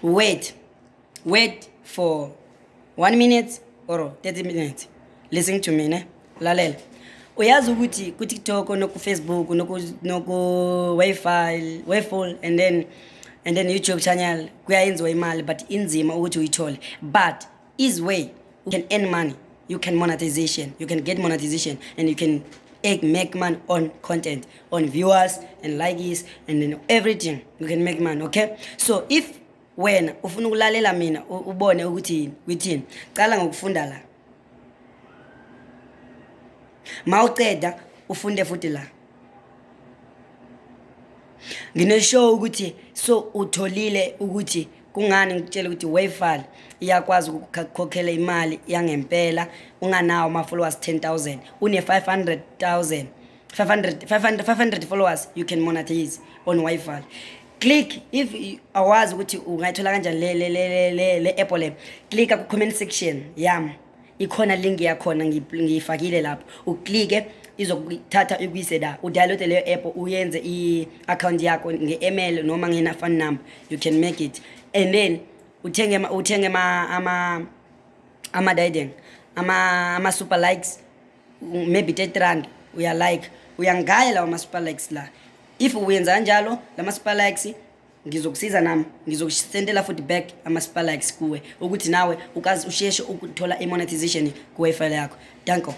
Wait, wait for 1 minute or 30 minutes. Listen to me, ne? Lalela. Uyazi ukuthi ku TikTok noku Facebook noku Wi-Fi, Wi-Fi and then YouTube channel kuyayenziwa imali, but inzima ukuthi uyithole. But easy way you can earn money, you can monetization, you can get monetization and you can make money on content, on viewers and likes and then everything, you can make money, okay? So if wena ufuna ukulalela mina, ubone ukuthi kuthini, cala ngokufunda la. Mawuceda ufunde futhi la. Ngineshow ukuthi so utholile ukuthi kungani ngikutshela ukuthi Wayfal iyakwazi ukukhokhela imali yangempela unganawo ama followers 10,000, une 500,000, 500 500 500 followers, you can monetize on Wi-Fi. Click if awazi ukuthi ungayithola kanjani le app le, click ku comment section yami, ikhona link yakhona, ngiyifakile lapho. Uklike, izokuthatha ikuyise la, udownload leyo app, uyenze i-account yakho nge-email noma ngena-phone number, you can make it, and then uthenge ama ama super likes, maybe R30, uya like, uyangaya lawa ama super likes la. If uyenza kanjalo lama super likes, ngizokusiza nami, ngizokusendela futhi back ama super likes kuwe ukuthi nawe ukazi usheshe ukuthola i-monetization ku-Wi-Fi yakho. Danko.